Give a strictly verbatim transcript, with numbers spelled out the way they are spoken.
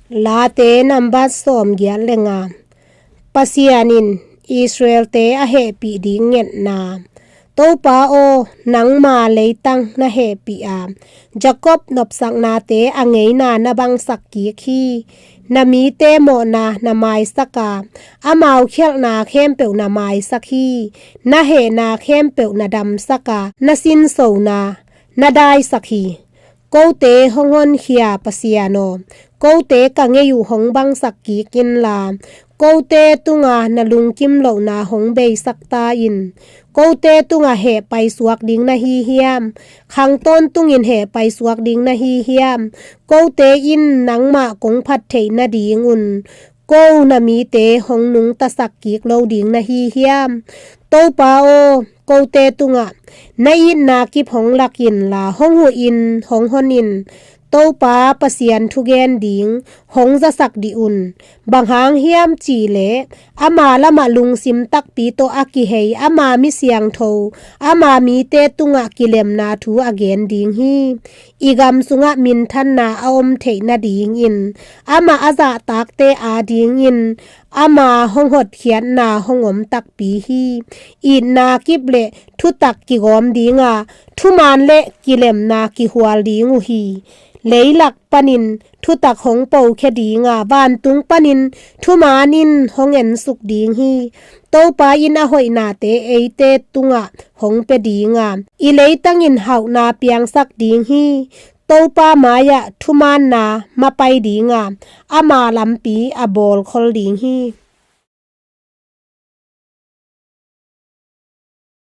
Late nambat sawmgiat le nga. Pasian in Israel-te a hehpih ding ngetna. Topa aw, nangma leitang na hehpih a, Jakob nopsaknate a ngeina na bangsak kik hi. Na mite mawhna na maisak a, amau khialhna khempeuh na maisak hi. Na hehna khempeuh na damsak a, na sinsona na daisak hi. Kote hong honkhia Pasian aw, kote ka ngei uh hong bangsak kik inla, kote tunga na lungkim lohna hong beisak ta in. Kote tunga heh paisuak ding na hi hiam? Khang tawntungin heh paisuak ding na hi hiam? Kote in nangmah kong phat theih nadingun ko na mite hong nungtasak kik lo ding na hi hiam? Topa aw, kote tungah na itna kip hong lak inla, hong huh in, hong hon in. Topa Pasian thugen ding hong zasak dih un. Bang hang hiam cih leh ama lamah lungsim takpi tawh a kihei, ama mi siangtho, ama mite tungah kilemna thu a gen ding hi. I gam sungah minthanna a om theih nadingin, amah a zahtakte adingin ama hong hotkhiatna hong om takpi hi. Itna kip le thutak kigawm dinga, thuman le kilemna kihual ding uh hi. Leilak panin thutak hong pokhia dinga, vantung panin thuman in hong ensuk ding hi. Topa in a hoihnate eite tungah hong pia dinga, i leitangin hauhna piangsak ding hi. Topa mai-ah thumaanna mapai dinga, ama lampi a bawlkhol ding hi.